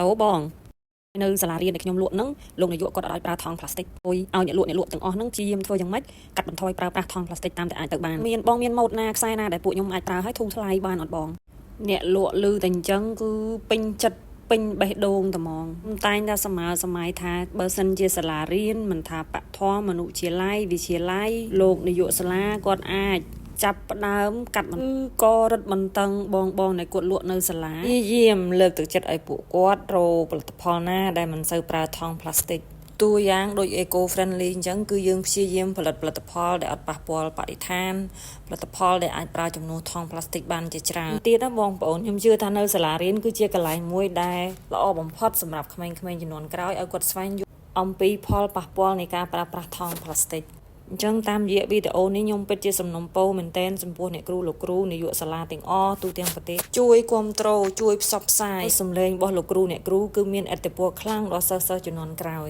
ឡូបងនៅសាលារៀនដែលខ្ញុំលក់ហ្នឹងលោកនាយកគាត់អត់ឲ្យប្រើថង់ផ្លាស្ទិកអុយឲ្យអ្នកលក់ទាំងអស់ហ្នឹងព្យាយាមធ្វើយ៉ាងម៉េចកាត់បន្ថយប្រើប្រាស់ថង់ផ្លាស្ទិកតាមតែអាចទៅបានមានបងមានម៉ូតណាខ្សែណាដែលពួកខ្ញុំអាចប្រើឲ្យធូរថ្លៃបានអត់បង អ្នកលក់ឮតែអញ្ចឹងគឺពេញចិត្តពេញបេះដូងតែហ្មងតែងតែសម័យសម័យថាបើសិនជាសាលារៀនមិនថាបឋមមនុជាល័យវិទ្យាល័យលោកនាយកសាលាគាត់អាចចាប់ផ្ដើមកាត់គឺក៏រឹតបន្តឹងបងបងដែលគាត់លក់នៅសាលាព្យាយាមលើកទឹកចិត្តឲ្យពួកគាត់រកផលិតផលណាដែលមិនសូវប្រើថង់ផ្លាស្ទិកតួយ៉ាងដូច eco friendly អញ្ចឹងគឺយើងព្យាយាមផលិតផលិតផលដែលអត់ប៉ះពាល់បរិស្ថានផលិតផលដែលអាចប្រើជំនួសថង់ផ្លាស្ទិកបានជាច្រើនទៀតណាបងប្អូនខ្ញុំជឿថានៅសាលារៀនគឺជាកន្លែងមួយដែលល្អបំផុតសម្រាប់ក្មេងៗជំនាន់ក្រោយឲ្យគាត់ស្វែងយល់អំពីផលប៉ះពាល់នៃការប្រើប្រាស់ថង់ផ្លាស្ទិកអញ្ចឹងតាមរយៈវីដេអូនេះខ្ញុំពិតជាសំណូមពរមែនទែនចំពោះអ្នកគ្រូលោកគ្រូនាយកសាលាទាំងអស់ទូទាំងប្រទេសជួយគ្រប់គ្រងជួយផ្សព្វផ្សាយសម្លេងរបស់លោកគ្រូអ្នកគ្រូគឺមានឥទ្ធិពលខ្លាំងដល់សិស្សៗជំនាន់ក្រោយ។